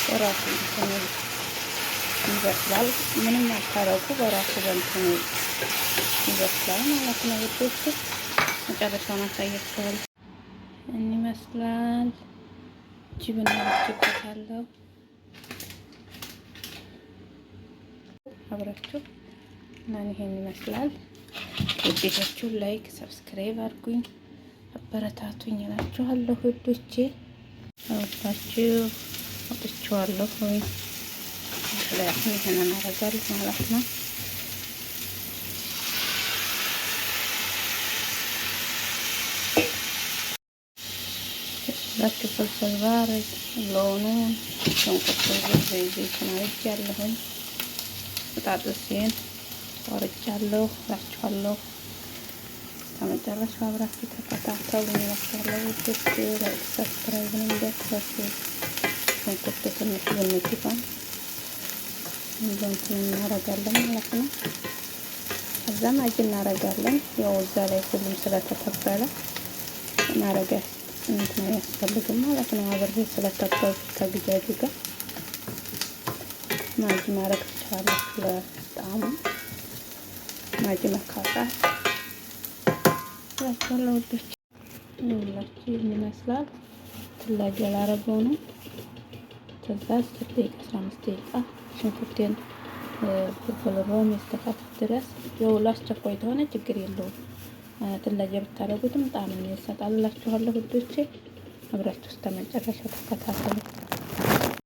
በራሱ እንትን ይበስላል። ምንም አታረጉ፣ በራሱ በእንትኑ ይበስላል ማለት ነው ውዶች። መጨረሻውን አሳያችኋለሁ። ይመስላል ጅብና አድርጌበታለሁ። አብራችሁ እና ይሄን ይመስላል። ውዴታችሁ like subscribe አድርጉኝ፣ አበረታቱኝ እላችኋለሁ ውዶቼ። አውጣችሁ አውጥቼዋለሁ ወይ ላይ አሁን ይሄንን አደርጋለሁ ማለት ነው። ላችሁ فلفل بارد ሎኑን ሽንኩርት ዘይቱን አድርጌያለሁኝ። በጣጥሴን ቆርጫለሁ እላችኋለሁ። ከመጨረሻው አብራችሁ ተከታተሉ እላችኋለሁ። ውዶች like subscribe ን እንዳትረሱ። ሽንኩርቱ ትንሽ ቡኒ ሲሆን እንትን እናደርጋለን ማለት ነው። ከዛ ማጅ እናደርጋለን። ያው እዛ ላይ ሁሉም ስለተተበለ ማድረግ እንትን አያስፈልግም ማለት ነው። አብሬ ስለተበልኩ ከግጃጁ ጋር ማጅ ማድረግ ትችላላችሁ። ለጣሙ ማጅ መካጣት እላችኋለሁ ውዶች። ይኸውላችሁ ይመስላል ትላጅ ላረገው ነው። ከዛ 10 ደቂቃ 15 ደቂቃ ሽንኩርቴን ፍልፍል ሮሚ እስከታተፍ ድረስ ያው ላስቸኳይ ተሆነ ችግር የለውም። ትላጅ ብታደርጉትም ጣዕም ይሰጣል እላችኋለሁ ውዶቼ። አብራችሁ እስከ መጨረሻው ተከታተሉ።